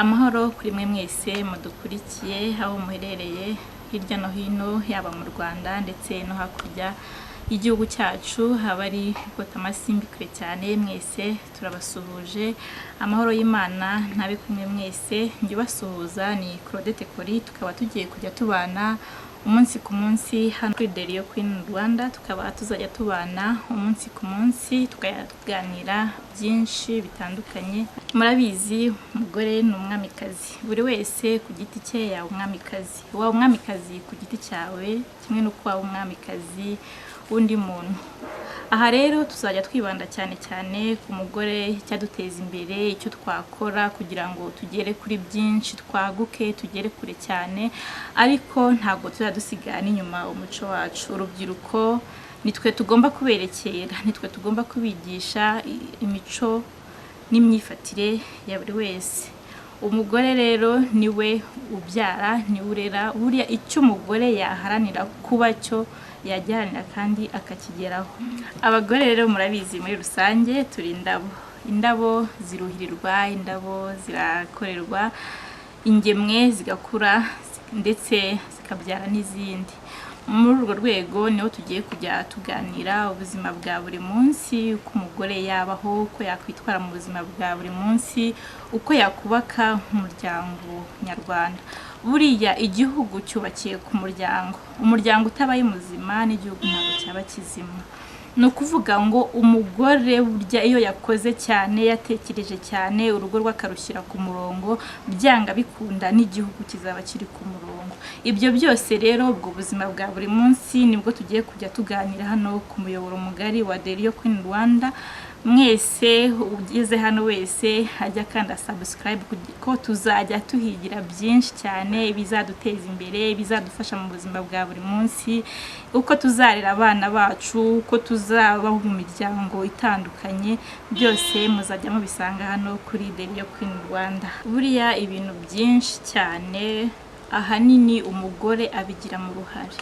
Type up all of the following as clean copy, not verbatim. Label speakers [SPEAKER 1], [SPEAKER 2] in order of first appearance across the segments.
[SPEAKER 1] Amahoro kuri mwe mwese mudukurikiye aho muherereye hirya no hino, yaba mu Rwanda ndetse no hakurya y'igihugu cyacu, haba ari Amasimbi kure cyane, mwese turabasuhuje. Amahoro y'Imana ntabe kumwe mwese. Njye ubasuhuza ni Claudette Kori, tukaba tugiye kujya tubana umunsi ku munsi hano kuri The Real Queen Rwanda, tukaba tuzajya tubana umunsi ku munsi tukajya tuganira byinshi bitandukanye. Murabizi, umugore ni umwamikazi, buri wese ku giti cye yaba umwamikazi. Waba umwamikazi ku giti cyawe kimwe n'uko waba umwamikazi w'undi muntu. Aha rero tuzajya twibanda cyane cyane ku mugore, icyaduteza imbere, icyo twakora kugira ngo tugere kuri byinshi, twaguke, tugere kure cyane, ariko ntabwo tuzajya dusigara n'inyuma umuco wacu. Urubyiruko nitwe tugomba kuberekera, nitwe tugomba kubigisha imico n'imyifatire ya buri wese. Umugore rero niwe ubyara, niwe urera. Buriya icyo umugore yaharanira kuba cyo yagiharanira kandi akakigeraho. Abagore rero murabizi, muri rusange turi indabo. Indabo ziruhirirwa, indabo zirakorerwa, ingemwe zigakura ndetse zikabyara n'izindi. Muri urwo rwego niho tugiye kujya tuganira ubuzima bwa buri munsi, uko umugore yabaho, uko yakwitwara mu buzima bwa buri munsi, uko yakubaka umuryango nyarwanda. Buriya igihugu cyubakiye ku muryango. Umuryango utabaye muzima n'igihugu ntabwo cyaba kizima. Ni ukuvuga ngo umugore burya iyo yakoze cyane, yatekereje cyane, urugo rwe akarushyira ku murongo, byanga bikunda n'igihugu kizaba kiri ku murongo. Ibyo byose rero, ubwo buzima bwa buri munsi nibwo tugiye kujya tuganira hano ku muyoboro mugari wa The Real Queen Rwanda. Mwese ugeze hano wese ajya akanda subscribe, ko tuzajya tuhigira byinshi cyane bizaduteza imbere, bizadufasha mu buzima bwa buri munsi, uko tuzarera abana bacu, uko tuzabaho mu miryango itandukanye, byose muzajya mubisanga hano kuri The Real Queen Rwanda. Buriya ibintu byinshi cyane ahanini umugore abigiramo uruhare.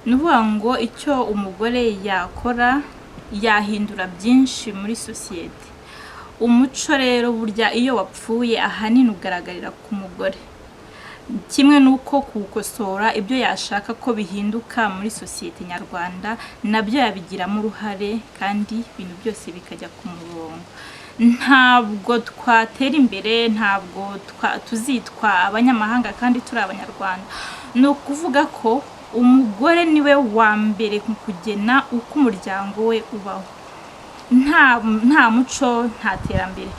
[SPEAKER 1] Ni ukuvuga ngo icyo umugore yakora yahindura byinshi muri sosiyete. Umuco rero burya iyo wapfuye ahanini ugaragarira ku mugore, kimwe n'uko kuwukosora, ibyo yashaka ko bihinduka muri sosiyete nyarwanda nabyo yabigiramo uruhare, kandi ibintu byose bikajya ku murongo. Ntabwo twatera imbere, ntabwo tuzitwa abanyamahanga kandi turi Abanyarwanda. Ni ukuvuga ko umugore niwe wa mbere mu kugena uko umuryango we ubaho. Nta muco nta terambere.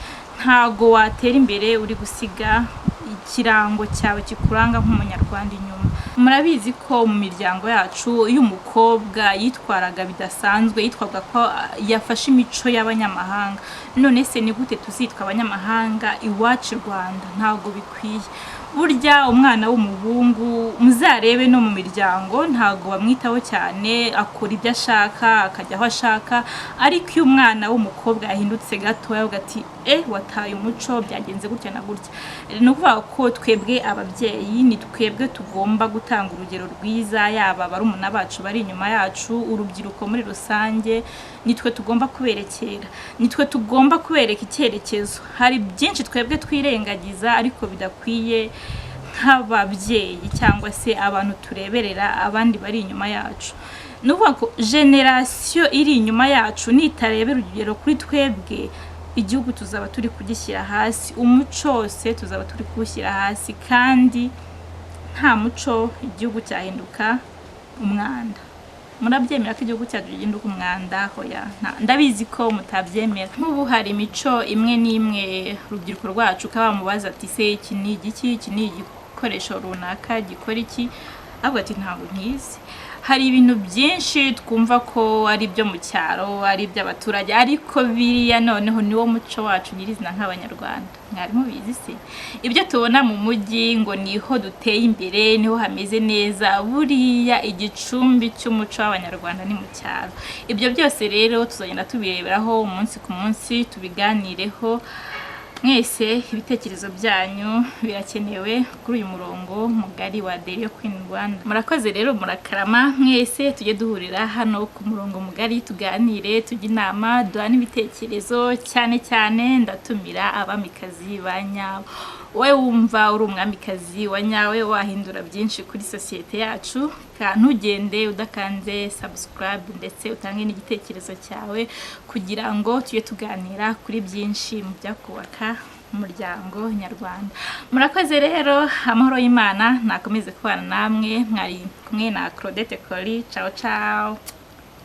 [SPEAKER 1] Ntabwo watera imbere uri gusiga ikirango cyawe kikuranga nk'Umunyarwanda inyuma. Murabizi ko mu miryango yacu iyo umukobwa yitwaraga bidasanzwe yitwaga ko yafashe imico y'abanyamahanga. None se ni gute tuzitwa abanyamahanga iwacu i Rwanda? Ntabwo bikwiye. Burya umwana w'umuhungu, muzarebe no mu miryango, ntabwo bamwitaho cyane, akora ibyo ashaka, akajya aho ashaka. Ariko iyo umwana w'umukobwa yahindutse gatoya, avuga ati: "E, wataye umuco, byagenze gutya na gutya." Ni ukuvuga ko twebwe ababyeyi ni twebwe tugomba gutanga urugero rwiza, yaba barumuna bacu bari inyuma yacu, urubyiruko muri rusange, nitwe tugomba kuberekera, nitwe tugomba kubereka icyerekezo. Hari byinshi twebwe twirengagiza ariko bidakwiye nk'ababyeyi cyangwa se abantu tureberera abandi bari inyuma yacu. Ni ukuvuga ko génération iri inyuma yacu nitarebera urugero kuri twebwe, igihugu tuzaba turi kugishyira hasi, umuco wose tuzaba turi kuwushyira hasi, kandi nta muco igihugu cyahinduka umwanda. Murabyemera ko igihugu cyacu gihinduka umwanda? Hoya, ndabizi ko mutabyemera. Nk'ubu hari imico imwe n'imwe urubyiruko rwacu ukaba wamubaza ati: "Se iki ni igiki? Iki ni igikoresho runaka gikora iki?" Avuga ati: "Ntabwo nkizi." Hari ibintu byinshi twumva ko ari ibyo mu cyaro, ari iby'abaturage, ariko biriya noneho niwo muco wacu nyirizina nk'Abanyarwanda. Mwari mubizi se? Ibyo tubona mu mujyi ngo niho duteye imbere, niho hameze neza, buriya igicumbi cy'umuco w'Abanyarwanda ni mu cyaro. Ibyo byose rero tuzagenda tubireberaho umunsi ku munsi, tubiganireho. Mwese ibitekerezo byanyu birakenewe kuri uyu murongo mugari wa The Real Queen Rwanda. Murakoze rero, murakarama mwese. Tujye duhurira hano ku murongo mugari, tuganire, tujye inama, duhane ibitekerezo. Cyane cyane ndatumira abamikazi ba nyabo. Wowe wumva uri umwamikazi wa nyawe, wahindura byinshi kuri sosiyete yacu, ntugende udakanze subscribe, ndetse utange n'igitekerezo cyawe kugira ngo tujye tuganira kuri byinshi mu byakubaka umuryango nyarwanda. Murakoze rero, amahoro y'Imana nakomeze kubana namwe. Mwari kumwe na Claudette Coli. Ciao ciao.